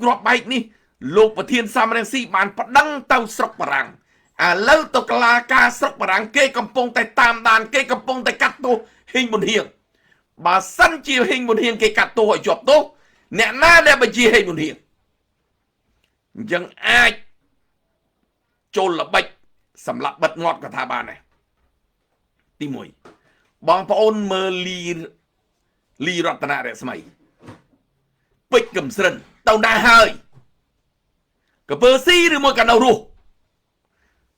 គ្រាប់បែកនេះលោកប្រធានសំរងស៊ីបានប្តឹងទៅស្រុកបារាំងឥឡូវទៅកលាការស្រុកបារាំងគេកំពុងតែតាមដានគេកំពុងតែកាត់ទោសហេងប៊ុនហៀងបើសិនជាហេងប៊ុនហៀងគេកាត់ទោសឲ្យជាប់ទោសអ្នកណាដែលបញ្ជាហេងប៊ុនហៀងអញ្ចឹងអាចចូលល្បិចសម្រាប់បិទងាត់ក៏ថាបានដែរទី1បងប្អូនមើលលីរតនរស្មីពេជ្រកំស្រិនទៅណាហើយកពើស៊ីឬមួយក៏នៅរស់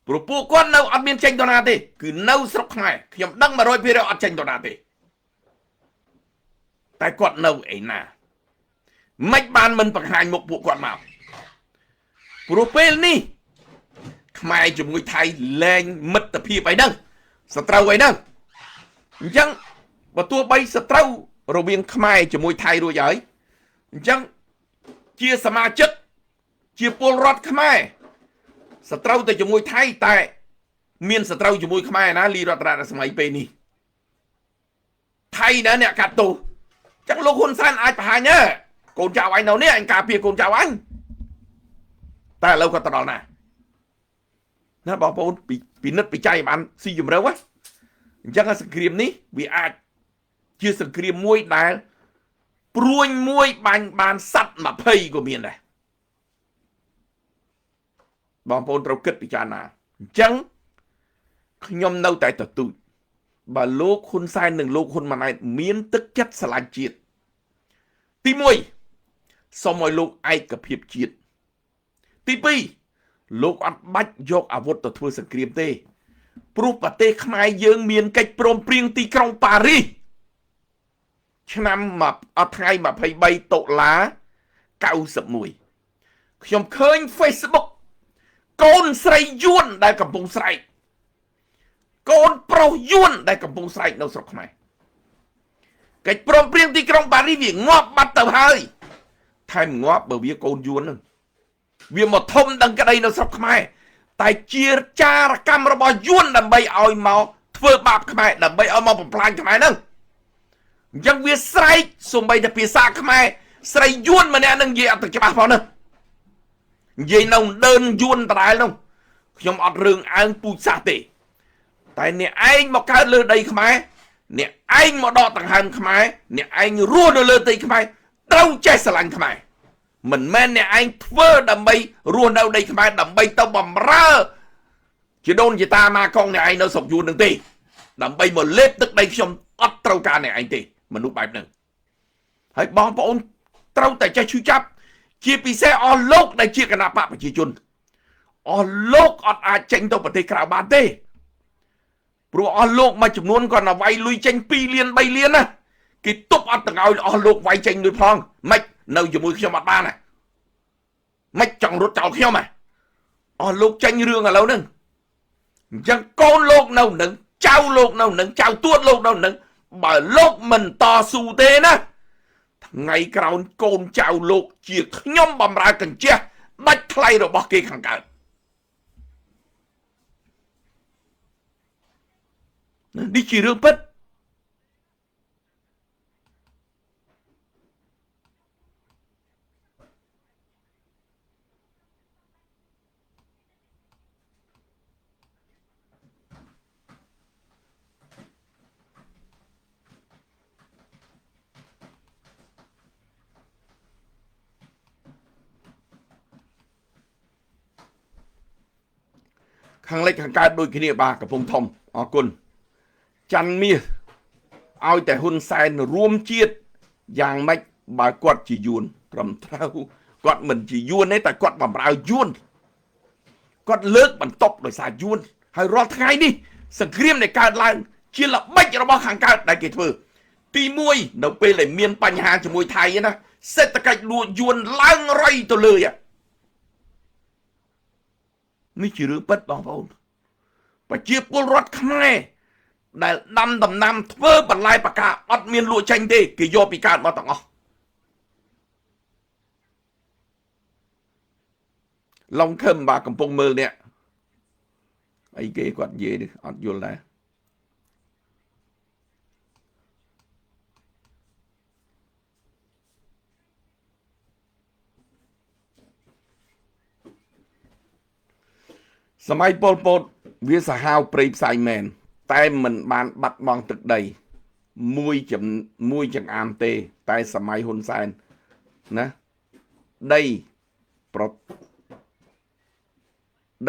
ព្រោះពួកគាត់នៅអត់មានចេញទៅណាទេគឺនៅស្រុកខ្មែរខ្ញុំដឹង 100% អត់ចេញទៅណាទេតែគាត់នៅឯណាមិនបានមិនបង្ហាញមុខពួកគាត់មកព្រោះពេលនេះខ្មែរជាមួយថៃលែងមិត្តភាពអីហ្នឹងសត្រូវអីហ្នឹងអញ្ចឹងបើទោះបីសត្រូវរវាងខ្មែរជាមួយថៃរួចហើយអញ្ចឹងជាសមាជិកជាពលរដ្ឋខ្មែរសត្រូវតែជាមួយថៃតែមានសត្រូវជាមួយខ្មែរណាលីរតនរស្មីពេលនេះថៃណាអ្នកកាត់ទោសចឹងលោកហ៊ុនសែនអាចបង្ហាញទេកូនចៅអញនៅនេះអញការពារកូនចៅអញតែឥឡូវគាត់ទៅដល់ណាណាបងប្អូនពិនិត្យពិច័យបានស៊ីជម្រៅណាអញ្ចឹងសង្គ្រាមនេះវាអាចជាសង្គ្រាមមួយដែលព្រួញមួយបាញ់បានសัตว์20ក៏មានដែរបងប្អូនត្រូវគិតពិចារណាអញ្ចឹងខ្ញុំនៅតែទទូចបើលោកហ៊ុនសែននិងលោកហ៊ុនម៉ាណែតមានទឹកចិត្តស្រឡាញ់ជាតិទី1សូមឲ្យលោកឯកភាពជាតិទី2លោកអត់បាច់យកអាវុធទៅធ្វើសង្គ្រាមទេព្រោះប្រទេសខ្មែរយើងមានកិច្ចព្រមព្រៀងទីក្រុងប៉ារីសឆ្នាំអត់ថ្ងៃ23តុលា91ខ្ញុំឃើញ Facebook កូនស្រីយួនដែលកំពុងស្រែកកូនប្រុសយួនដែលកំពុងស្រែកនៅស្រុកខ្មែរកិច្ចព្រមព្រៀងទីក្រុងប៉ារីសវាងាប់បាត់ទៅហើយថែមងាប់បើវាកូនយួនហ្នឹងវាមកធំដឹងក្តីនៅស្រុកខ្មែរតែជាចារកម្មរបស់យួនដើម្បីឲ្យមកធ្វើបាបខ្មែរដើម្បីឲ្យមកបំផ្លាញខ្មែរហ្នឹងអញ្ចឹងវាស្រែកសំបីតែភាសាខ្មែរស្រីយួនម្នាក់នឹងនិយាយអត់ទៅច្បាស់ផងហ្នឹងនិយាយនៅដើនយួនដដែលនោះខ្ញុំអត់រឿងអើងពូជសាសទេតែអ្នកឯងមកកើតលើដីខ្មែរអ្នកឯងមកដកដង្ហើមខ្មែរអ្នកឯងរស់នៅលើដីខ្មែរត្រូវចេះស្រឡាញ់ខ្មែរមិនមែនអ្នកឯងធ្វើដើម្បីរស់នៅដីខ្មែរដើម្បីទៅបំរើជាដូនជាតាម៉ាកងអ្នកឯងនៅស្រុកយួននឹងទេដើម្បីមកលេបទឹកដីខ្ញុំអត់ត្រូវការអ្នកឯងទេមនុស្សបែបហ្នឹងហើយបងប្អូនត្រូវតែចេះឈឺចាប់ជាពិសេសអស់លោកដែលជាគណៈបកប្រជាជនអស់លោកអត់អាចចេញទៅប្រទេសក្រៅបានទេព្រោះអស់លោកមួយចំនួនគាត់ទៅវាយលុយចេញ2លាន3លានណាគេទប់អត់ទាំងឲ្យអស់លោកវាយចេញដូចផងម៉េចនៅជាមួយខ្ញុំអត់បានណាម៉េចចង់រត់ចោលខ្ញុំហ៎អស់លោកចេញរឿងឥឡូវហ្នឹងអញ្ចឹងកូនលោកនៅនឹងចៅលោកនៅនឹងចៅទួតលោកនៅនឹងបើលោកមិនតស៊ូទេណាថ្ងៃក្រោយកូនចៅលោកជាខ្ញុំបំរើកញ្ជះដាច់ថ្លៃរបស់គេខាងកើតនេះជារឿងពិតខាងលិចខាងកើតដូចគ្នាបាទកំពុងធំអរគុណច័ន្ទមាសឲ្យតែហ៊ុនសែនរួមជាតិយ៉ាងម៉េចបើគាត់ជាយួនត្រឹមត្រូវគាត់មិនជាយួនទេតែគាត់បំរើយួនគាត់លើកបន្ទប់ដោយសារយួនហើយរាល់ថ្ងៃនេះសង្គ្រាមដែលកើតឡើងជាល្បិចរបស់ខាងកើតដែលគេធ្វើទី1នៅពេលដែលមានបញ្ហាជាមួយថៃណាសេដ្ឋកិច្ចលួចយួនឡើងរៃទៅលើនេះជារឿងពិតបងប្អូនប្រជាពលរដ្ឋខ្មែរដែលដាំដំណាំធ្វើបន្លែបកាអត់មានលក់ចេញទេគេយកពីកើតមកទាំងអស់ឡុងខឹមបាទកំពុងមើលនេះអីគេគាត់និយាយនេះអត់យល់ដែរ សម័យប៉ុលពតវាសាហាវព្រៃផ្សៃមែនតែមិនបានបាត់បង់ទឹកដីមួយចំមួយចង្អាមទេ តែសម័យហ៊ុនសែនណាដីប្រ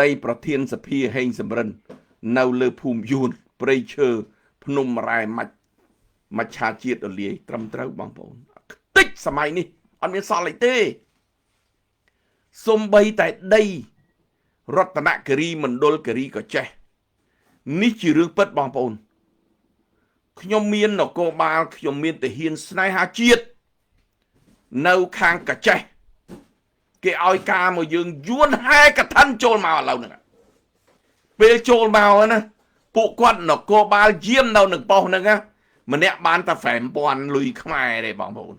ដីប្រធានសភាហេងសំរិន នៅលើភូមិយួនព្រៃឈើភ្នំរ៉ែម៉ាច់មច្ឆាជាតិរលាយត្រឹមត្រូវបងប្អូនខ្ទេចសម័យនេះអត់មានសល់អីទេសំបីតែដីរតនគិរីមណ្ឌលគិរីក៏ចេះនេះជារឿងពិតបងប្អូនខ្ញុំមាននគរបាលខ្ញុំមានទាហានស្នេហាជាតិនៅខាងកាចេះគេឲ្យការមកយើងយួនហែកឋិនចូលមកឥឡូវហ្នឹងពេលចូលមកណាពួកគាត់នគរបាលយាមនៅនឹងប៉ុស្តិ៍ហ្នឹងណាម្នាក់បានតែ5000លុយខ្មែរទេបងប្អូន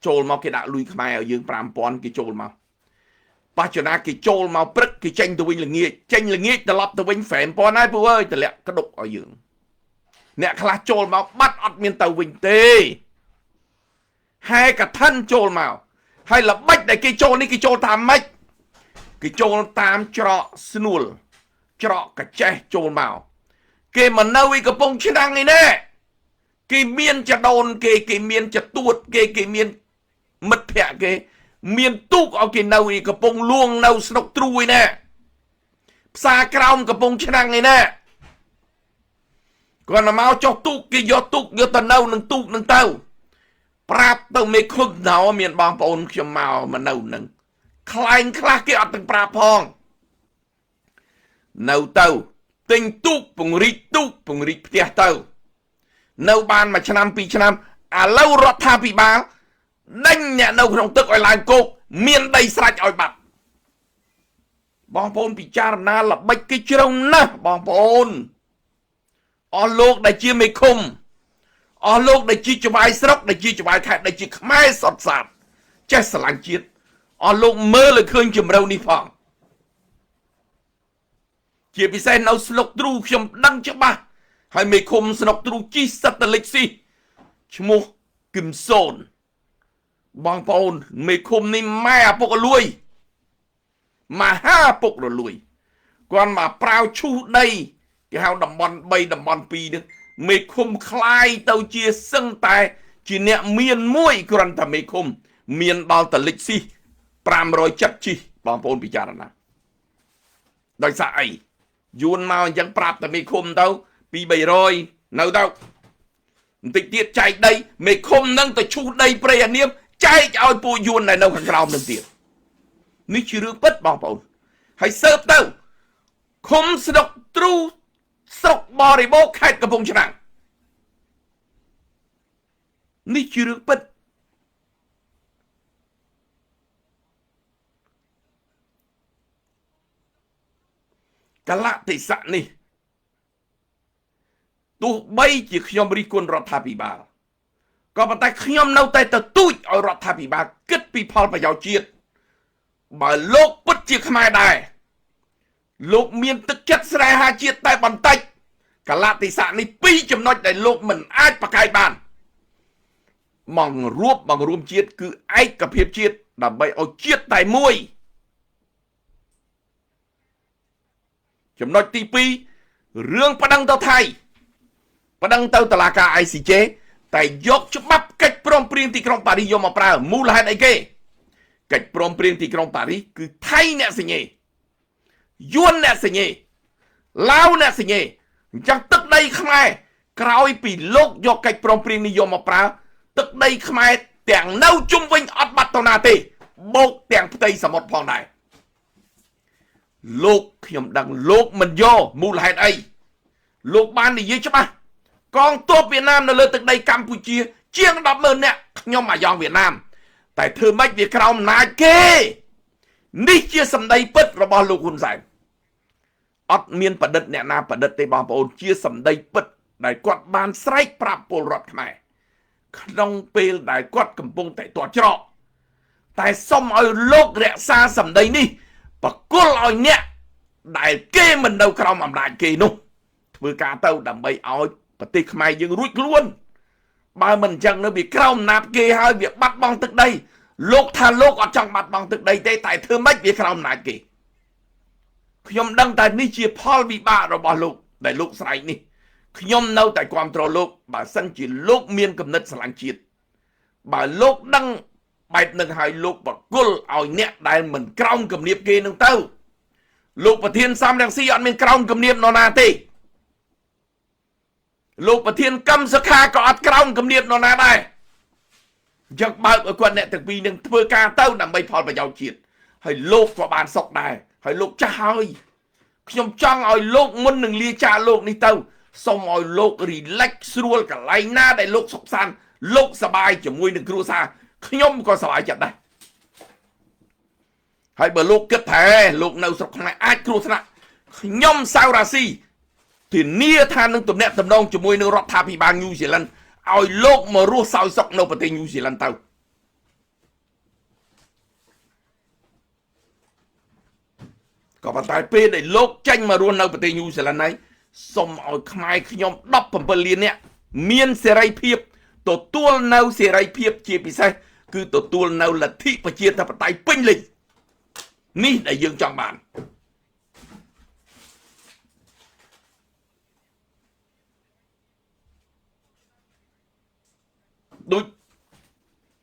ចូលមកគេដាក់លុយខ្មែរឲ្យយើង5000គេចូលមកបច្ចុប្បន្នគេចូលមកព្រឹកគេចេញទៅវិញល្ងាចចេញល្ងាចត្រឡប់ទៅវិញ5000ហើយពូអើយតម្លាក់ក្តុកឲ្យយើងអ្នកខ្លះចូលមកបាត់អត់មានទៅវិញទេហែកឋិនចូលមកហើយល្បិចដែលគេចូលនេះគេចូលតាមម៉េចគេចូលតាមច្រកស្នួលច្រកកាចេះចូលមកគេមកនៅឯកំពង់ឆ្នាំងនេះណែគេមានចដូនគេគេមានចទួតគេគេមានមិត្តភ័ក្តិគេមានទូកឲ្យគេនៅឯកំពង់លួងនៅស្រុកទ្រួយណែផ្សារក្រោមកំពង់ឆ្នាំងនេះណែគាត់មកចុះទូកគេយកទូកយកទៅនៅនឹងទូកនឹងទៅប្រាប់ទៅមេឃុំណៅមានបងប្អូនខ្ញុំមកនៅនឹងខ្លែងខ្លះគេអត់ទាំងប្រាប់ផងនៅទៅទិញទូកពង្រីកទូកពង្រីកផ្ទះទៅនៅបានមួយឆ្នាំពីរឆ្នាំឥឡូវរដ្ឋាភិបាលដេញអ្នកនៅក្នុងទឹកឲ្យឡើងគោកមានដីស្រេចឲ្យបាត់បងប្អូនពិចារណាល្បិចគេជ្រៅណាស់បងប្អូនអស់លោកដែលជាមេឃុំអស់លោកដែលជាចៅហ្វាយស្រុកដែលជាចៅហ្វាយខេត្តដែលជាខ្មែរសុទ្ធសាធចេះស្រឡាញ់ជាតិអស់លោកមើលឲ្យឃើញជំរឿនេះផងជាពិសេសនៅស្លុកទ្រូខ្ញុំដឹងច្បាស់ហើយមេឃុំស្លុកទ្រូជីសិតតលិចស៊ីឈ្មោះគឹមសូនបងប្អូនមេឃុំនេះម៉ែឪពុករលួយមហាពុករលួយគាត់មកប្រាវឈូសដីគេហៅតំបន់3តំបន់2នេះមេឃុំคล้ายទៅជាសឹងតែជាអ្នកមានមួយគ្រាន់តែមេឃុំមានដល់តលិចស៊ី570ជីបងប្អូនពិចារណាដោយសារអីយួនមកអញ្ចឹងប្រាប់តែមេឃុំទៅ2 300នៅទៅបន្តិចទៀតចែកដីមេឃុំនឹងទៅឈូសដីព្រៃអានាមចែកឲ្យពួកយួនដែលនៅខាងក្រោមនឹងទៀតនេះជារឿងពិតបងប្អូនហើយសើបទៅឃុំស្រុកទ្រូស្រុកបរិបូរខេត្តកំពង់ឆ្នាំងនេះជារឿងពិតកលៈទេសៈនេះទោះបីជាខ្ញុំរិះគន់រដ្ឋាភិបាលក៏ប៉ុន្តែខ្ញុំនៅតែទទូចឲ្យរដ្ឋាភិបាលគិតពីផលប្រយោជន៍ជាតិបើលោកពិតជាខ្មែរដែរលោកមានទឹកចិត្តស្នេហាជាតិតែបន្តិចកលៈទេសៈនេះពីរចំណុចដែលលោកមិនអាចប្រកែកបានបង្រួបបង្រួមជាតិគឺឯកភាពជាតិដើម្បីឲ្យជាតិតែមួយចំណុចទី2រឿងប្តឹងទៅថៃប្តឹងទៅតុលាការ ICJ តែយកច្បាប់កិច្ចព្រមព្រៀងទីក្រុងប៉ារីសយកមកប្រើមូលហេតុអីគេកិច្ចព្រមព្រៀងទីក្រុងប៉ារីសគឺថៃអ្នកសញ្ញេយួនអ្នកសញ្ញេឡាវអ្នកសញ្ញេអញ្ចឹងទឹកដីខ្មែរក្រោយពីលោកយកកិច្ចព្រមព្រៀងនេះយកមកប្រើទឹកដីខ្មែរទាំងនៅជុំវិញអត់បាត់ទៅណាទេបូកទាំងផ្ទៃសមុទ្រផងដែរលោកខ្ញុំដឹងលោកមិនយកមូលហេតុអីលោកបាននិយាយច្បាស់កងទ័ពវៀតណាមនៅលើទឹកដីកម្ពុជាជាង 100,000 នាក់ខ្ញុំអាយ៉ងវៀតណាមតែធ្វើម៉េចវាក្រោមអំណាចគេនេះជាសម្ដីពិតរបស់លោកហ៊ុនសែនអត់មានប្រឌិតអ្នកណាប្រឌិតទេបងប្អូនជាសម្ដីពិតដែលគាត់បានស្រែកប្រាប់ពលរដ្ឋខ្មែរក្នុងពេលដែលគាត់កំពុងតែទាត់ច្រកតែសុំឲ្យលោករក្សាសម្ដីនេះបកគលឲ្យអ្នកដែលគេមិននៅក្រោមអំណាចគេនោះធ្វើការទៅដើម្បីឲ្យប្រទេសខ្មែរយើងរួចខ្លួនបើមិនអញ្ចឹងនៅវាក្រោមអំណាចគេហើយវាបាត់បង់ទឹកដីលោកថាលោកអត់ចង់បាត់បង់ទឹកដីទេតែធ្វើម៉េចវាក្រោមអំណាចគេ ខ្ញុំដឹងតែនេះជាផលវិបាករបស់លោកដែលលោកស្រែកនេះខ្ញុំនៅតែគ្រប់គ្រងលោកបើសិនជាលោកមានគំនិតស្រឡាញ់ជាតិបើលោកដឹងបែបនឹងហើយលោកបកុលឲ្យអ្នកដែលមិនក្រោមគំនាបគេនឹងទៅលោកប្រធានសំរងស៊ីអត់មានក្រោមគំនាបនរណាទេលោកប្រធានកម្មសុខាក៏អត់ក្រោមគំនាបនរណាដែរអញ្ចឹងបើកឲ្យគាត់អ្នកទាំងពីរនឹងធ្វើការទៅដើម្បីផលប្រយោជន៍ជាតិហើយលោកក៏បានសុខដែរហើយលោកចាស់ហើយខ្ញុំចង់ឲ្យលោកមុននឹងលាចាកលោកនេះទៅសូមឲ្យលោក relax ស្រួលកន្លែងណាដែលលោកសុខសាន្តលោកសប្បាយជាមួយនឹងគ្រួសារខ្ញុំក៏សប្បាយចិត្តដែរហើយបើលោកគិតថាលោកនៅស្រុកខ្មែរអាចគ្រោះថ្នាក់ខ្ញុំសៅរាស៊ីធានាថានឹងទំនាក់ទំនងជាមួយនឹងរដ្ឋាភិបាលញូហ្សេឡង់ឲ្យលោកមករស់សោយសុខនៅប្រទេសញូហ្សេឡង់ទៅក៏ប៉ុន្តែពេលដែលលោកចេញមករស់នៅប្រទេសញូហ្សេឡង់ហើយសូមឲ្យខ្មែរខ្ញុំ17លាននាក់មានសេរីភាពទទួលនៅសេរីភាពជាពិសេសគឺទទួលនៅលទ្ធិប្រជាធិបតេយ្យពេញលេញនេះដែលយើងចង់បាន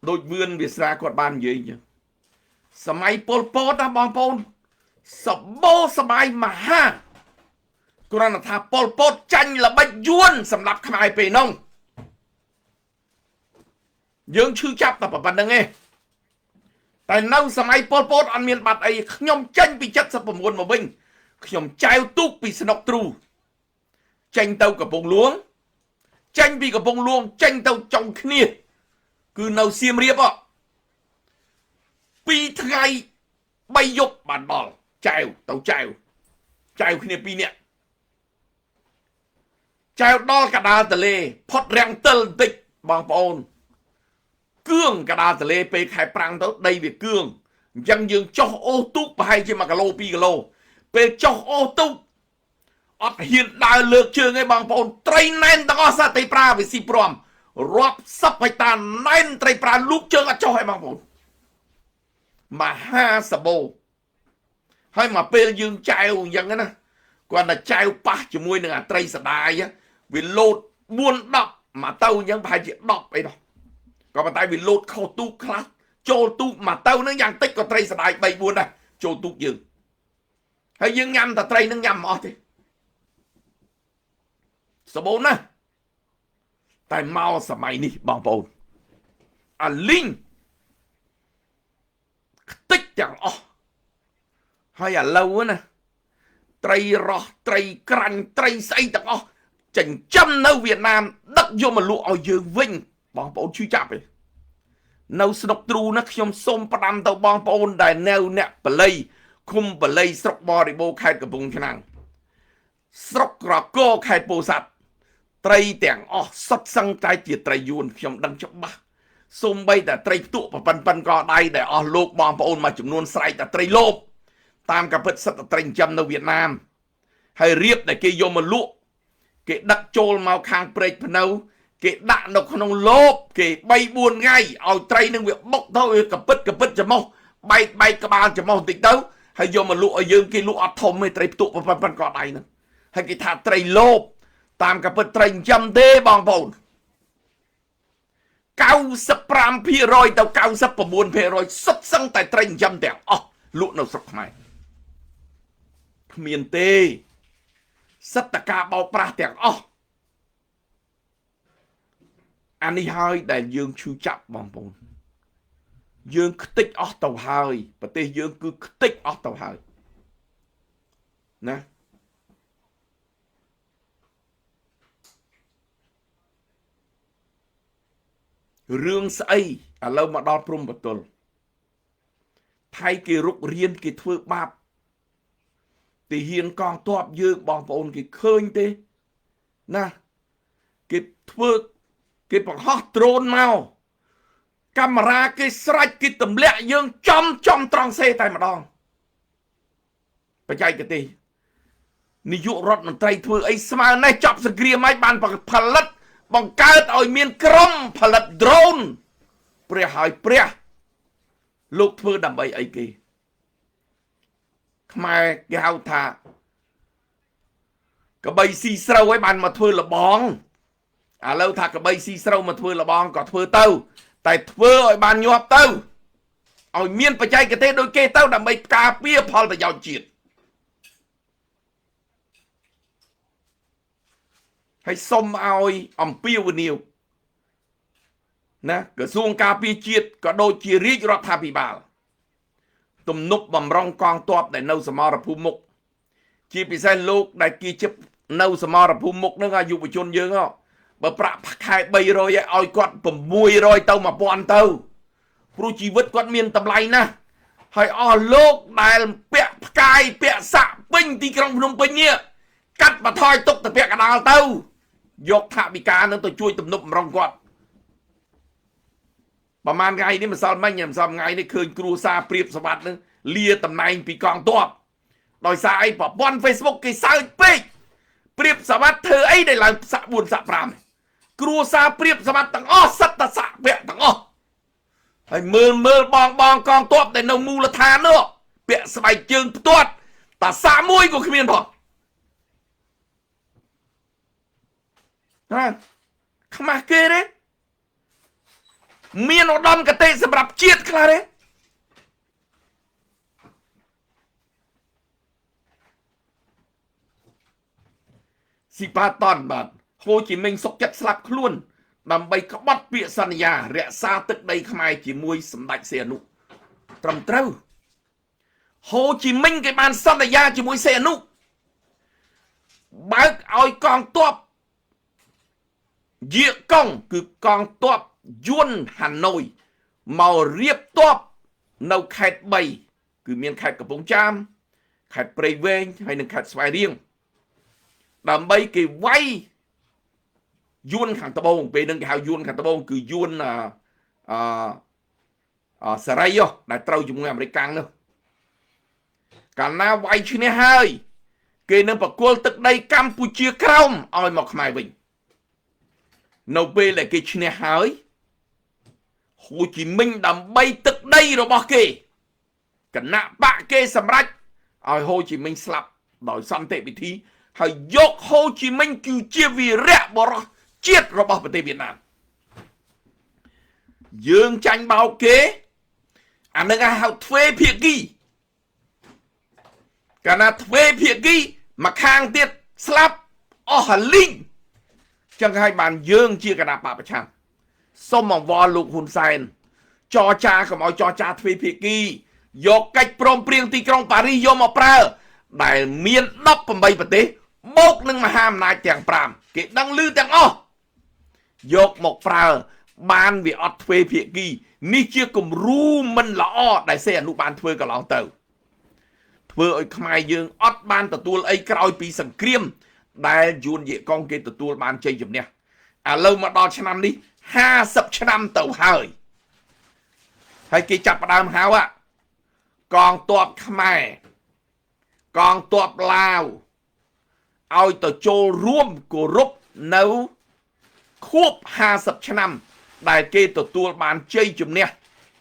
ដូចវឿនវាស្រាគាត់បាននិយាយអញ្ចឹងសម័យប៉ុលពតណាបងប្អូនសបោសបាយមហាគ្រាន់តែថាប៉ុលពតចាញ់ល្បិចយួនសម្រាប់ខ្មែរពេលនោះយើងឈឺចាប់តែប៉ុណ្្នឹងឯងតែនៅសម័យប៉ុលពតអត់មានបាត់អីខ្ញុំចេញពី79មកវិញខ្ញុំចែវទូកពីស្នុកទ្រូចេញទៅកំពង់លួងចេញពីកំពង់លួងចេញទៅចុងគ្នាគឺនៅសៀមរាប2ថ្ងៃ3យប់បានដល់ចែវទៅចែវចែវគ្នា2នាក់ចែវដល់កដាលទលេផុតរាំងទិលបន្តិចបងប្អូនគឿងកដាលទលេពេលខែប្រាំងទៅដីវាគឿងអញ្ចឹងយើងចុះអូសទូកប្រហែលជា1គីឡូ2គីឡូពេលចុះអូសទូកអត់ហ៊ានដើរលើកជើងឯងបងប្អូនត្រីណែនទាំងអស់សត្វត្រីប្រាវាស៊ីព្រមរាប់សិបហិកតាណែនត្រីប្រាលូកជើងអត់ចុះឯងបងប្អូនមហាសបោហើយមកពេលយើងចែវអញ្ចឹងណាគាត់តែចែវប៉ះជាមួយនឹងអាត្រីសដាយវាលោត4 10មកទៅអញ្ចឹងប្រហែលជា10អីដល់ក៏ប៉ុន្តែវាលោតខុសទូកខ្លះចូលទូកមកទៅនឹងយ៉ាងតិចក៏ត្រីសដាយ3 4ដែរចូលទូកយើងហើយយើងញ៉ាំតែត្រីនឹងញ៉ាំមិនអស់ទេសបូនណាតែមកសម័យនេះបងប្អូនអាលីងខ្ទេចទាំងអស់ហើយឥឡូវណាត្រីរស់ត្រីក្រាញ់ត្រីស្អីទាំងអស់ចិញ្ចឹមនៅវៀតណាមដឹកយកមកលក់ឲ្យយើងវិញបងប្អូនឈឺចាប់ទេនៅស្នុកទ្រូណាខ្ញុំសូមផ្ដាំទៅបងប្អូនដែលនៅអ្នកបល័យឃុំបល័យស្រុកបរិបូរខេត្តកំពង់ឆ្នាំងស្រុកក្រកខេត្តពោធិ៍សាត់ត្រីទាំងអស់សុទ្ធសឹងតែជាត្រីយួនខ្ញុំដឹងច្បាស់សូម្បីតែត្រីផ្ទក់ប៉ិនក៏ដៃដែលអស់លោកបងប្អូនមួយចំនួនស្រែកតែត្រីលោបតាមកពិតសិតត្រីចិញ្ចឹមនៅវៀតណាមហើយរៀបដែលគេយកមកលក់គេដឹកចូលមកខាងព្រែកភ្នៅគេដាក់នៅក្នុងលបគេ3 4ថ្ងៃឲ្យត្រីនឹងវាបុកទៅវាកពិតកពិតច្រមុះបែកបែកក្បាលច្រមុះបន្តិចទៅហើយយកមកលក់ឲ្យយើងគេលក់អត់ធំទេត្រីផ្ទក់ប៉ិនក៏ដៃហ្នឹងហើយគេថាត្រីលោបតាមកពិតត្រីចិញ្ចឹមទេបងប្អូន95%ទៅ99%សុទ្ធសឹងតែត្រីចិញ្ចឹមទាំងអស់លក់នៅស្រុកខ្មែរគ្មានទេសិតតកាបោកប្រាស់ទាំងអស់អានេះហើយដែលយើងឈឺចាប់បងប្អូនយើងខ្ទេចអស់ទៅហើយប្រទេសយើងគឺខ្ទេចអស់ទៅហើយណារឿងស្អីឥឡូវមកដល់ព្រំបទលថៃគេរុករៀនគេធ្វើបាបទីហ៊ានកងទ័ពយើងបងប្អូនគេឃើញទេណាគេធ្វើគេបង្ហោះដ្រូនមកកាមេរ៉ាគេស្រេចគេទម្លាក់យើងចំចំត្រង់សេតែម្ដងបច្ចេកទេសនាយករដ្ឋមន្ត្រីធ្វើអីស្មើនេះចប់សង្គ្រាមហើយបានផលិតបង្កើតឲ្យមានក្រុមផលិតដ្រូនព្រះហើយព្រះលោកធ្វើដើម្បីអីគេ ខ្មែរគេហៅថាកបីស៊ីស្រូវឲ្យបានមកធ្វើលបងឥឡូវថាកបីស៊ីស្រូវមកធ្វើលបងក៏ធ្វើទៅតែធ្វើឲ្យបានញាប់ទៅឲ្យមានបច្ចេកទេសដូចគេទៅដើម្បីការពារផលប្រយោជន៍ជាតិហើយសុំឲ្យអំពាវនាវណាក្រសួងការពារជាតិក៏ដូចជារាជរដ្ឋាភិបាលទំនប់បំរុងកងទ័ពដែលនៅសមរភូមិមុខជាពិសេសលោកដែលគេជិបនៅសមរភូមិមុខនឹងយុវជនយើងហ៎បើប្រាក់ខែ300ឲ្យគាត់600ទៅ1000ទៅព្រោះជីវិតគាត់មានតម្លៃណាស់ហើយអស់លោកដែលពាក់ផ្កាយពាក់សាក់ពេញទីក្រុងភ្នំពេញនេះកាត់បន្ថយទុកទៅពាក់កដាលទៅយកថវិកានឹងទៅជួយទំនប់បំរុងគាត់ប្រហែលថ្ងៃនេះម្សិលមិញម្សិលថ្ងៃនេះឃើញគ្រួសារព្រៀបសវັດនឹងលាតំណែងពីកងទ័ពដោយសារអីប្រព័ន្ធ Facebook គេសើចពេកព្រៀបសវັດធ្វើអីដែលឡើងសាក់4សាក់5គ្រួសារព្រៀបសវັດទាំងអស់សិតតសាក់ពាក់ទាំងអស់ហើយមើលមើលបងបងកងទ័ពដែលនៅមូលដ្ឋាននោះពាក់ស្បែកជើងផ្ទាត់តាសាក់មួយក៏គ្មានផងណាខ្មាស់គេទេមានឧត្តមគតិសម្រាប់ជាតិខ្លះទេស៊ីប៉ាតនបាទហូជីមិញសុកចិត្តស្លាប់ខ្លួនដើម្បីក្បត់ពាក្យសន្យារក្សាទឹកដីខ្មែរជាមួយសម្ដេចសីហនុត្រឹមត្រូវហូជីមិញគេបានសន្យាជាមួយសីហនុបើកឲ្យកងទ័ពយាកុងគឺកងទ័ពយួនហាណូយមករៀបទ័ពនៅខេត្ត3គឺមានខេត្តកំពង់ចាមខេត្តព្រៃវែងហើយនិងខេត្តស្វាយរៀងដើម្បីគេវាយយួនខាងត្បូងពេលនឹងគេហៅយួនខាងត្បូងគឺយួនអអសេរីដែលត្រូវជាមួយអាមេរិកកាំងនោះកាលណាវាយឈ្នះហើយគេនឹងប្រគល់ទឹកដីកម្ពុជាក្រោមឲ្យមកខ្មែរវិញនៅពេលដែលគេឈ្នះហើយហូជីមិញដើម្បីទឹកដីរបស់គេគណៈបកគេសម្រេចឲ្យហូជីមិញស្លាប់ដោយសន្តិវិធីហើយយកហូជីមិញគឺជាវីរៈបុរសជាតិរបស់ប្រទេសវៀតណាមយើងចាញ់បោកគេអានឹងហៅទ្វេភាគីកាលណាទ្វេភាគីមកខាងទៀតស្លាប់អស់ហលីងចឹងហើយបានយើងជាគណៈបកប្រឆាំងសូមអង្វរលោកហ៊ុនសែនចរចាកុំឲ្យចរចាទ្វេភាគីយកកិច្ចព្រមព្រៀងទីក្រុងប៉ារីសយកមកប្រើដែលមាន18ប្រទេសបូកនឹងមហាអំណាចទាំង5គេដឹងឮទាំងអស់យកមកប្រើបានវាអត់ទ្វេភាគីនេះជាគំរូមិនល្អដែលសេអនុបានធ្វើកន្លងទៅធ្វើឲ្យខ្មែរយើងអត់បានទទួលអីក្រោយពីសង្គ្រាមដែលយួនយេកុងគេទទួលបានជ័យជំនះឥឡូវមកដល់ឆ្នាំនេះ50ឆ្នាំទៅហើយហើយគេចាប់ផ្ដើមហៅកងទ័ពខ្មែរកងទ័ពឡាវឲ្យទៅចូលរួមគោរពនៅខួប50ឆ្នាំដែលគេទទួលបានជ័យជំនះ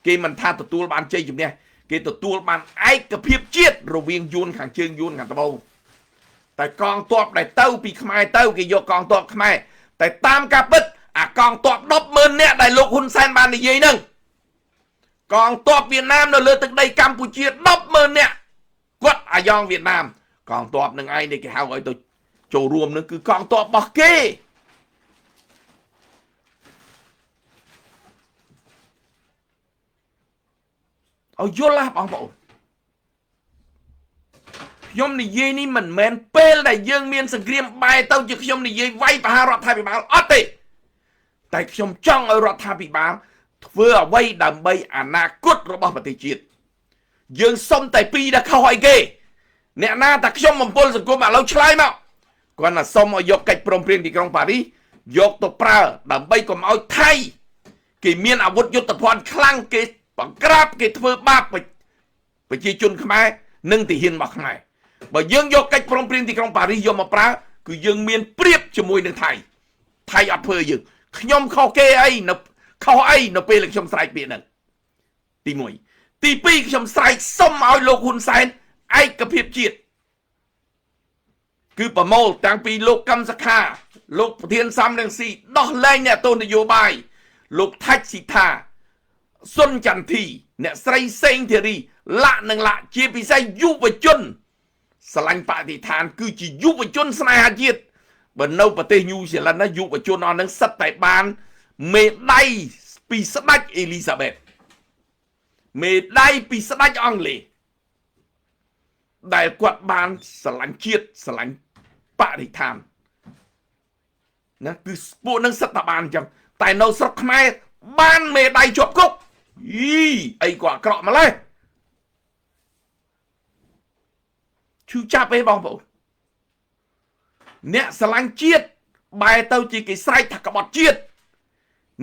គេមិនថាទទួលបានជ័យជំនះគេទទួលបានឯកភាពជាតិរវាងយួនខាងជើងយួនខាងត្បូងតែកងទ័ពដែលទៅពីខ្មែរទៅគេយកកងទ័ពខ្មែរតែតាមការពិតអាកងទ័ព 100,000 នាក់ដែលលោកហ៊ុនសែនបាននិយាយហ្នឹងកងទ័ពវៀតណាមនៅលើទឹកដីកម្ពុជា 100,000 នាក់គាត់អាយ៉ងវៀតណាមកងទ័ពនឹងឯងនេះគេហៅឲ្យទៅចូលរួមនឹងគឺកងទ័ពរបស់គេឲ្យយល់ណាបងប្អូនខ្ញុំនិយាយនេះមិនមែនពេលដែលយើងមានសង្គ្រាមបែរទៅជាខ្ញុំនិយាយវាយប្រហាររដ្ឋាភិបាលអត់ទេតែខ្ញុំចង់ឲ្យរដ្ឋាភិបាលធ្វើអ្វីដើម្បីអនាគតរបស់ប្រទេសជាតិយើងសុំតែពីរដល់ខុសអីគេអ្នកណាតែខ្ញុំបំពល់សង្គមឥឡូវឆ្លើយមកគាត់ណាសុំឲ្យយកកិច្ចព្រមព្រៀងទីក្រុងប៉ារីសយកទៅប្រើដើម្បីកុំឲ្យថៃគេមានអាវុធយុទ្ធភ័ណ្ឌខ្លាំងគេបង្ក្រាបគេធ្វើបាបប្រជាជនខ្មែរនិងទាហានរបស់ខ្មែរបើយើងយកកិច្ចព្រមព្រៀងទីក្រុងប៉ារីសយកមកប្រើគឺយើងមានប្រៀបជាមួយនឹងថៃថៃអត់ធ្វើយើងខ្ញុំខុសគេអីនៅខុសអីនៅពេលខ្ញុំស្រែកពាក្យហ្នឹងទី1ទី2ខ្ញុំស្រែកសុំឲ្យលោកហ៊ុនសែន ឯកភាពជាតិគឺប្រមូលតាំងពីលោកកឹមសុខាលោកប្រធានសំរងស៊ីដោះលែងអ្នកទោសនយោបាយលោកថាច់ស៊ីថាសុនចន្ទធីអ្នកស្រីសេងធីរីលាក់និងលាក់ជាពិសេសយុវជនស្រឡាញ់បរិស្ថានគឺជាយុវជនស្នេហាជាតិបើនៅប្រទេសញូហ្សេឡង់ណាយុវជនអស់ហ្នឹងសិតតែបានមេដៃពីស្ដេចអេលីសាបេតមេដៃពីស្ដេចអង់គ្លេសដែលគាត់បានស្រឡាញ់ជាតិស្រឡាញ់បរិស្ថានណាគឺពួកនឹងសិតតែបានអញ្ចឹងតែនៅស្រុកខ្មែរបានមេដៃជាប់គុកយីអីក៏អាក្រក់ម្ល៉េះឈឺចាប់អីបងប្អូនអ្នកស្រឡាញ់ជាតិបែរទៅជាគេស្រែកថាក្បត់ជាតិ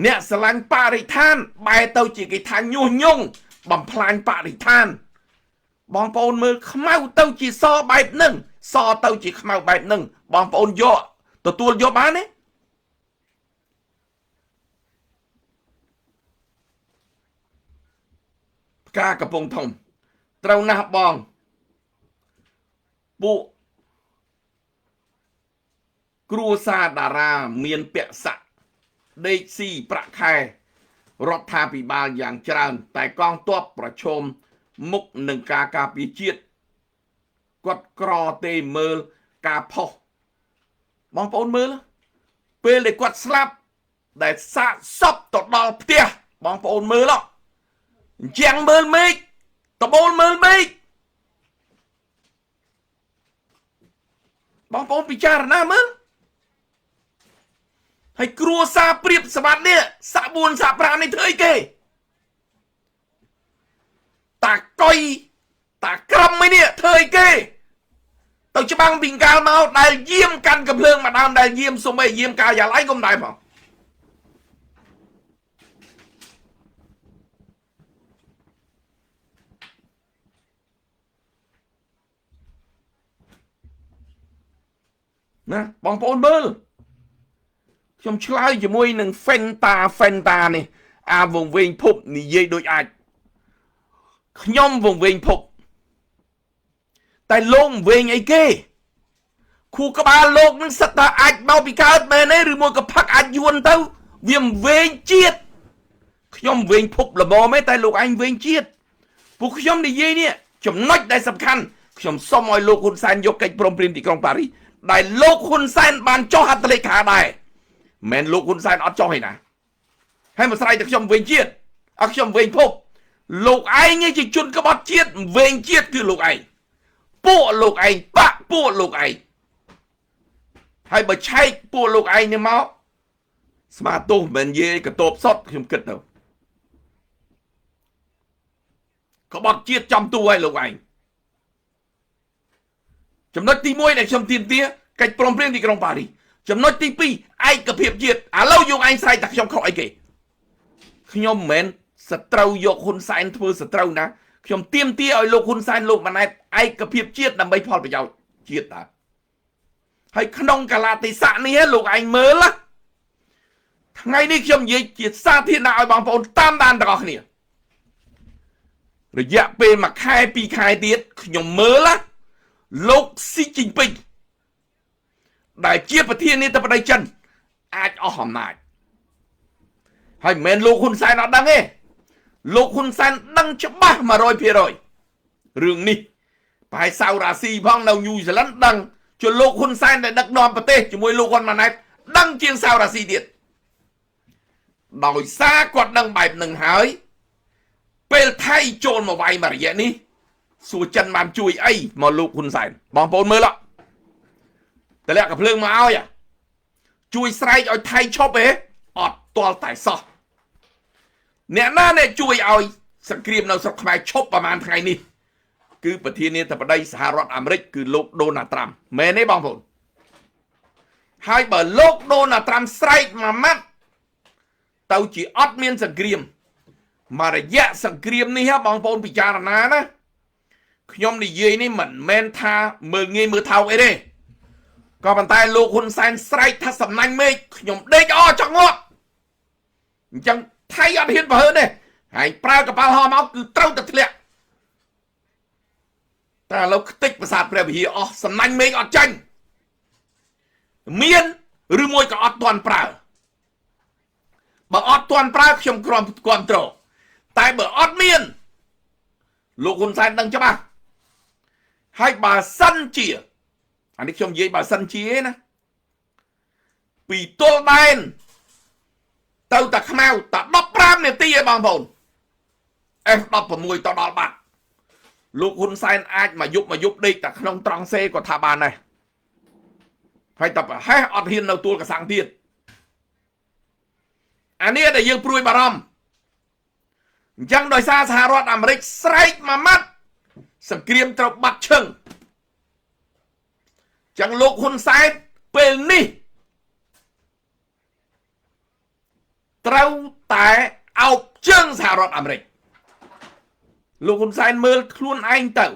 អ្នកស្រឡាញ់បរិស្ថានបែរទៅជាគេថាញុះញង់បំផ្លាញបរិស្ថានបងប្អូនមើលខ្មៅទៅជាសបែបហ្នឹងសទៅជាខ្មៅបែបហ្នឹងបងប្អូនយកទទួលយកបានទេផ្កាកំពង់ធំត្រូវណាស់បងពួកគ្រួសារតារាមានពាក់ស័កដេកស៊ីប្រាក់ខែរដ្ឋាភិបាលយ៉ាងច្រើនតែកងទ័ពប្រឈមមុខនឹងការការពារជាតិគាត់ក្រទេមើលការផុសបងប្អូនមើលពេលដែលគាត់ស្លាប់ដែលសាកសពទៅដល់ផ្ទះបងប្អូនមើលអញ្ចឹងមើលមេឃដបូលមើលមេឃបងប្អូនពិចារណាមើលហើយគ្រួសារព្រៀបសម្បត្តិនេះសាក់4សាក់5នេះធ្វើអីគេតាកុយតាក្រឹមឯនេះធ្វើអីគេទៅច្បាំងពីកាលមកដែលយាមកាន់កំភ្លើងមកដើមដែលយាមសុំអីយាមកាយាឡៃកុំដែរផងណាបងប្អូនមើលខ្ញុំឆ្លើយជាមួយនឹង Fenta នេះអាវងវែងភពនិយាយដូចអាចខ្ញុំវងវែងភពតែលោកវែងអីគេខួរក្បាលលោកនឹងសិតតែអាចមកពីកើតមែនទេឬមួយក៏ផឹកអាចយួនទៅវាវែងជាតិខ្ញុំវែងភពល្មមទេតែលោកឯងវែងជាតិពួកខ្ញុំនិយាយនេះចំណុចដែលសំខាន់ខ្ញុំសុំឲ្យលោកហ៊ុនសែនយកកិច្ចព្រមព្រៀងទីក្រុងប៉ារីសដែលលោកហ៊ុនសែនបានចុះហត្ថលេខាដែរមិនលោកហ៊ុនសែនអត់ចុះឯណាហើយមកស្រ័យតែខ្ញុំវែងជាតិអត់ខ្ញុំវែងភពលោកឯងជាជនក្បត់ជាតិវែងជាតិគឺលោកឯងពួកលោកឯងបាក់ពួកលោកឯងហើយបើឆែកពួកលោកឯងនេះមកស្មាទោសមិននិយាយកតបសុតខ្ញុំគិតទៅក្បត់ជាតិចំទួឲ្យលោកឯងចំណុចទី1ដែលខ្ញុំទាមទារកិច្ចព្រមព្រៀងទីក្រុងប៉ារីសចំណុចទី2ឯកភាពជាតិឥឡូវយកឯងស្រែកតែខ្ញុំខុសអីគេខ្ញុំមិនមែនសត្រូវយកហ៊ុនសែនធ្វើសត្រូវណាខ្ញុំទាមទារឲ្យលោកហ៊ុនសែនលោកម៉ាណែតឯកភាពជាតិដើម្បីផលប្រយោជន៍ជាតិតើហើយក្នុងកាលៈទេសៈនេះលោកឯងមើលថ្ងៃនេះខ្ញុំនិយាយជាសាធារណៈឲ្យបងប្អូនតាមដានទាំងអស់គ្នារយៈពេល1ខែ2ខែទៀតខ្ញុំមើលលោកស៊ីជីនពីងដែលជាប្រធានាធិបតីចិនអាចអស់អំណាចហើយមិនមែនលោកហ៊ុនសែនអត់ដឹងទេលោកហ៊ុនសែនដឹងច្បាស់ 100% រឿងនេះប្រហែលសៅរ៉ាស៊ីផងនៅញូហ្សេឡង់ដឹងជាលោកហ៊ុនសែនដែលដឹកនាំប្រទេសជាមួយលោកហ៊ុនម៉ាណែតដឹងជាងសៅរ៉ាស៊ីទៀតដោយសារគាត់ដឹងបែបនឹងហើយពេលថៃចូលមកវាយមួយរយៈនេះសួរចិនបានជួយអីមកលោកហ៊ុនសែនបងប្អូនមើលតលាក់កំភ្លើងមកឲ្យជួយស្រែកឲ្យថៃឈប់ទេអត់ទាល់តែសោះអ្នកណាអ្នកជួយឲ្យសង្គ្រាមនៅស្រុកខ្មែរឈប់ប្រហែលថ្ងៃនេះគឺប្រធានាធិបតីសហរដ្ឋអាមេរិកគឺលោកដូណាល់ត្រាំមែនទេបងប្អូនហើយបើលោកដូណាល់ត្រាំស្រែកមួយម៉ាត់ទៅជាអត់មានសង្គ្រាមមួយរយៈសង្គ្រាមនេះបងប្អូនពិចារណាណាខ្ញុំនិយាយនេះមិនមែនថាមើលងាយមើលថោកអីទេក៏ប៉ុន្តែលោកហ៊ុនសែនស្រែកថាសំណាញ់មេឃខ្ញុំដេកអចង់ងាប់អញ្ចឹងថៃអត់ហ៊ានប្រហើនទេហើយប្រើកប៉ាល់ហោះមកគឺត្រូវតែធ្លាក់ តែឥឡូវខ្ទេចប្រាសាទព្រះវិហារអស់សំណាញ់មេឃអត់ចាញ់មានឬមួយក៏អត់ទាន់ប្រើបើអត់ទាន់ប្រើខ្ញុំគ្រប់គ្រងតែបើអត់មានលោកហ៊ុនសែនដឹងច្បាស់ហើយបើសិនជាអានេះខ្ញុំនិយាយបើសិនជាណាពីទល់ដែនទៅតាខ្មៅតា15នាទីឯងបងប្អូន F16 ទៅដល់បាត់លោកហ៊ុនសែនអាចមកយប់ដេកតែក្នុងត្រង់សេក៏ថាបានដែរហើយតែប្រហែសអត់ហ៊ាននៅទួលកសាំងទៀតអានេះដែលយើងព្រួយបារម្ភអញ្ចឹងដោយសារសហរដ្ឋអាមេរិកស្រែកមួយម៉ាត់សង្គ្រាមត្រូវបាត់ឈឹងចឹងលោកហ៊ុនសែនពេលនេះត្រូវតែអោបជើងសហរដ្ឋអាមេរិកលោកហ៊ុនសែនមើលខ្លួនឯងទៅ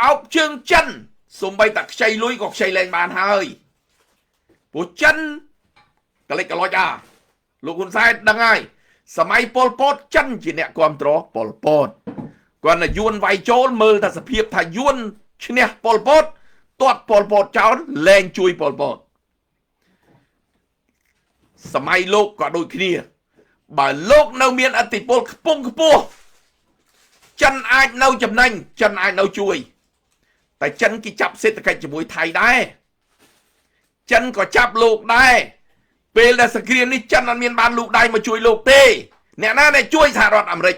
អោបជើងចិនសំបីតែខ្ចីលុយក៏ខ្ចីលែងបានហើយព្រោះចិនកលិចកលុចអាលោកហ៊ុនសែនដឹងហើយសម័យប៉ុលពតចិនជាអ្នកគ្រប់គ្រងប៉ុលពតគាត់តែយួនវាយចូលមើលតែសភាពថាយួនឈ្នះប៉ុលពតទាត់ប៉ុលពតចោលលែងជួយប៉ុលពតសម័យលោកក៏ដូចគ្នាបើលោកនៅមានអធិពលខ្ពង់ខ្ពស់ចិនអាចនៅចំណេញចិនអាចនៅជួយតែចិនគេចាប់សេដ្ឋកិច្ចជាមួយថៃដែរចិនក៏ចាប់លោកដែរពេលដែលសង្គ្រាមនេះចិនអត់មានបានលូកដៃមកជួយលោកទេអ្នកណាដែលជួយសហរដ្ឋអាមេរិក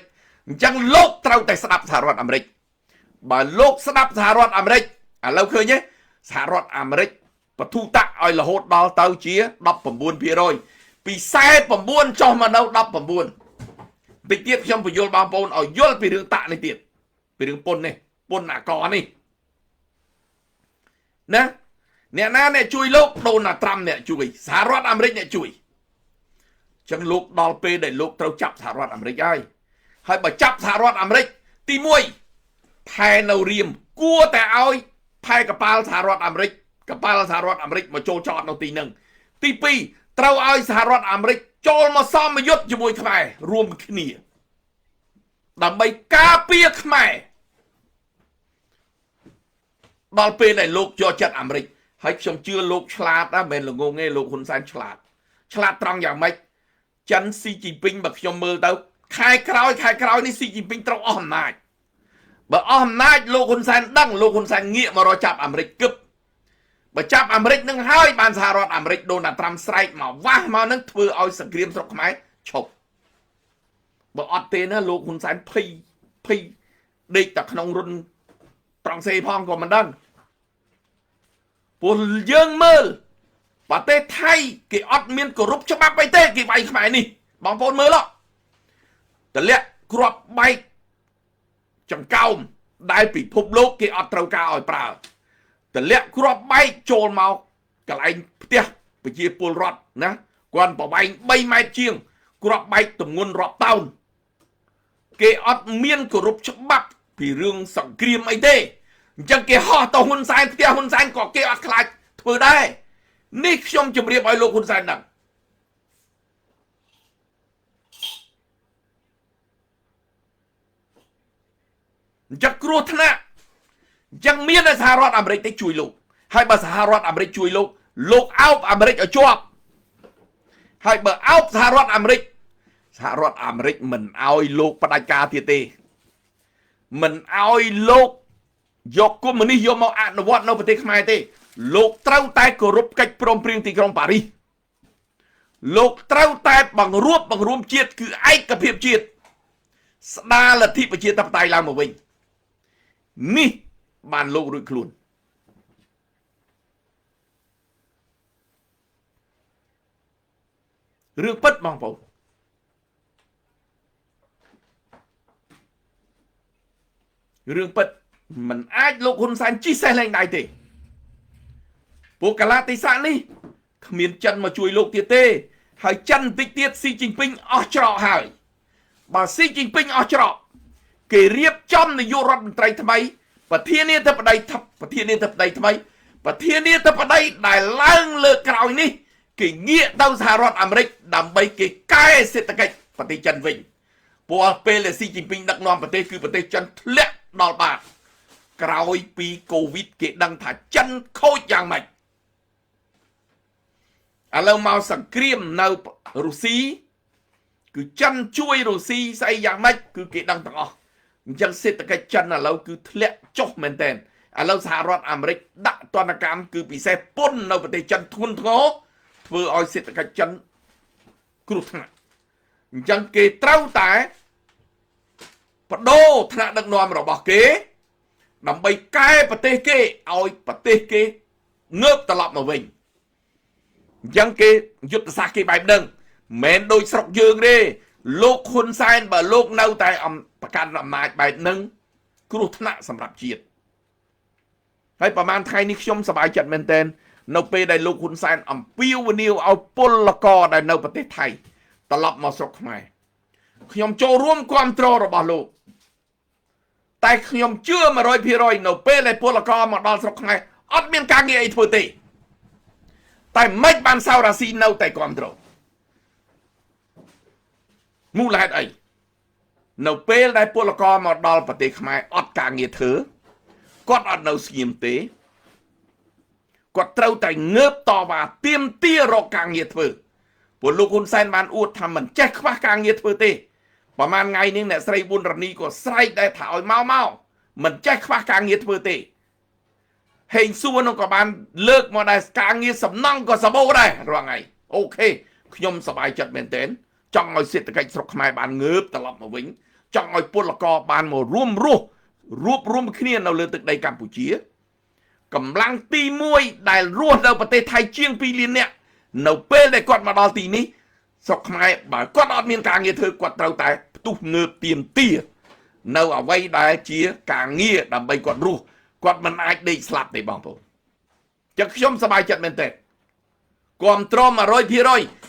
អញ្ចឹងលោកត្រូវតែស្ដាប់សហរដ្ឋអាមេរិកបើលោកស្ដាប់សហរដ្ឋអាមេរិកឥឡូវឃើញទេសហរដ្ឋអាមេរិកបទុតៈឲ្យរហូតដល់ទៅជា19%ពី49ចុះមកនៅ19តិចទៀតខ្ញុំបញ្យល់បងប្អូនឲ្យយល់ពីរឿងតាក់នេះទៀតពីរឿងពុននេះពុនអាកនេះណាអ្នកណាអ្នកជួយលោកដូណាល់ត្រាំអ្នកជួយសហរដ្ឋអាមេរិកអ្នកជួយចឹងលោកដល់ពេលដែលលោកត្រូវចាប់សហរដ្ឋអាមេរិកហើយហើយបើចាប់សហរដ្ឋអាមេរិកទី1ថែនៅរៀមគួរតែឲ្យផែកប៉ាល់សហរដ្ឋអាមេរិកកប៉ាល់សហរដ្ឋអាមេរិកមកចូលចតនៅទីនឹងទី2ត្រូវឲ្យសហរដ្ឋអាមេរិកចូលមកសមយុទ្ធជាមួយខ្មែររួមគ្នាដើម្បីការពារខ្មែរដល់ពេលដែលលោកយកចិត្តអាមេរិកហើយខ្ញុំជឿលោកឆ្លាតណាមិនមែនល្ងងទេលោកហ៊ុនសែនឆ្លាតត្រង់យ៉ាងម៉េចចិនស៊ីជីនពីងបើខ្ញុំមើលទៅខែក្រោយនេះស៊ីជីនពីងត្រូវអស់អំណាចបើអស់អំណាចលោកហ៊ុនសែនដឹងលោកហ៊ុនសែនងាកមករកចាប់អាមេរិកគឹបបើចាប់អាមេរិកនឹងហើយបានសហរដ្ឋអាមេរិកដូណាល់ត្រាំស្រែកមកវាស់មកនឹងធ្វើឲ្យសង្គ្រាមស្រុកខ្មែរឈប់បើអត់ទេណាលោកហ៊ុនសែនភ័យដេកតែក្នុងរុនត្រង់សេផងក៏មិនដឹងព្រោះយើងមើលប្រទេសថៃគេអត់មានគោរពច្បាប់អីទេគេវាយខ្មែរនេះបងប្អូនមើលតលាក់គ្រាប់បែកចង្កោមដែលពិភពលោកគេអត់ត្រូវការឲ្យប្រើតលាក់គ្រាប់បែកចូលមកកន្លែងផ្ទះប្រជាពលរដ្ឋណាគាត់ប្រវែង3ម៉ែត្រជាងគ្រាប់បែកទម្ងន់រាប់តោនគេអត់មានគោរពច្បាប់ពីរឿងសង្គ្រាមអីទេអញ្ចឹងគេហោះទៅហ៊ុនសែនផ្ទះហ៊ុនសែនក៏គេអត់ខ្លាចធ្វើដែរនេះខ្ញុំជម្រាបឲ្យលោកហ៊ុនសែនដឹងអញ្ចឹងគ្រោះថ្នាក់អញ្ចឹងមានតែសហរដ្ឋអាមេរិកទេជួយលោកហើយបើសហរដ្ឋអាមេរិកជួយលោកលោកអោបអាមេរិកឲ្យជាប់ហើយបើអោបសហរដ្ឋអាមេរិកសហរដ្ឋអាមេរិកមិនឲ្យលោកផ្ដាច់ការទៀតទេមិនឲ្យលោកយកកុម្មុយនីសយកមកអនុវត្តនៅប្រទេសខ្មែរទេលោកត្រូវតែគោរពកិច្ចព្រមព្រៀងទីក្រុងប៉ារីសលោកត្រូវតែបង្រួបបង្រួមជាតិគឺឯកភាពជាតិស្ដារលទ្ធិប្រជាធិបតេយ្យឡើងមកវិញនេះបានលោករួចខ្លួនរឿងពិតបងប្អូនរឿងពិតមិនអាចលោកហ៊ុនសែនជិះសេះលែងដៃទេពួកកាឡាទេសៈនេះគ្មានចិនមកជួយលោកទៀតទេហើយចិនបន្តិចទៀតស៊ីជីនពីងអស់ច្រកហើយបើស៊ីជីនពីងអស់ច្រកគេរៀបចំនាយករដ្ឋមន្ត្រីថ្មីប្រធានាធិបតីប្រធានាធិបតីថ្មីប្រធានាធិបតីដែលឡើងលើក្រោយនេះគេងាកទៅសហរដ្ឋអាមេរិកដើម្បីគេកែសេដ្ឋកិច្ចប្រទេសចិនវិញព្រោះពេលដែលស៊ីជីនពីងដឹកនាំប្រទេសគឺប្រទេសចិនធ្លាក់ដល់បាត ក្រោយពីកូវីដគេដឹងថាចិនខូចយ៉ាងម៉េចឥឡូវមកសង្គ្រាមនៅរុស្ស៊ីគឺចិនជួយរុស្ស៊ីស្អីយ៉ាងម៉េចគឺគេដឹងទាំងអស់អញ្ចឹងសេដ្ឋកិច្ចចិនឥឡូវគឺធ្លាក់ចុះមែនទែនឥឡូវសហរដ្ឋអាមេរិកដាក់ទណ្ឌកម្មគឺពិសេសពន្ធនៅប្រទេសចិនធ្ងន់ធ្ងរធ្វើឲ្យសេដ្ឋកិច្ចចិនគ្រោះថ្នាក់អញ្ចឹងគេត្រូវតែបដូរថ្នាក់ដឹកនាំរបស់គេដើម្បីកែប្រទេសគេឲ្យប្រទេសគេងើបត្រឡប់មកវិញអញ្ចឹងគេយុទ្ធសាស្ត្រគេបែបហ្នឹងមិនមែនដូចស្រុកយើងទេលោកហ៊ុនសែនបើលោកនៅតែប្រកាន់អំណាចបែបហ្នឹងគ្រោះថ្នាក់សម្រាប់ជាតិហើយប្រហែលថ្ងៃនេះខ្ញុំសប្បាយចិត្តមែនទែននៅពេលដែលលោកហ៊ុនសែនអំពាវនាវឲ្យពលករដែលនៅប្រទេសថៃត្រឡប់មកស្រុកខ្មែរខ្ញុំចូលរួមគ្រប់គ្រងរបស់លោកតែខ្ញុំជឿ100%នៅពេលដែលពលករមកដល់ស្រុកខ្មែរអត់មានការងារអីធ្វើទេតែមិនបានសៅរាស៊ីនៅតែគ្រប់គ្រងមូលហេតុអីនៅពេលដែលពលករមកដល់ប្រទេសខ្មែរអត់ការងារធ្វើគាត់អត់នៅស្ងៀមទេគាត់ត្រូវតែងើបតវ៉ាទាមទាររកការងារធ្វើព្រោះលោកហ៊ុនសែនបានអួតថាមិនចេះខ្វះការងារធ្វើទេប្រហែលថ្ងៃនេះអ្នកស្រីប៊ុនរ៉ានីក៏ស្រែកដែរថាឲ្យមកមកមិនចេះខ្វះការងារធ្វើទេហេងសួរនោះក៏បានលើកមកដែរការងារសំណង់ក៏សបោដែររាល់ថ្ងៃOK ខ្ញុំសប្បាយចិត្តមែនទែនចង់ឲ្យសេដ្ឋកិច្ចស្រុកខ្មែរបានងើបត្រឡប់មកវិញចង់ឲ្យពលករបានមករួមរស់រួបរួមគ្នានៅលើទឹកដីកម្ពុជាកម្លាំងទី1ដែលរស់នៅប្រទេសថៃជាង2លាននាក់នៅពេលដែលគាត់មកដល់ទីនេះស្រុកខ្មែរបើគាត់អត់មានការងារធ្វើគាត់ត្រូវតែផ្ទុះងើបទាមទារនៅអ្វីដែលជាការងារដើម្បីគាត់រស់គាត់មិនអាចដេកស្លាប់ទេបងប្អូនចឹងខ្ញុំសប្បាយចិត្តមែនទែនគ្រប់គ្រង100%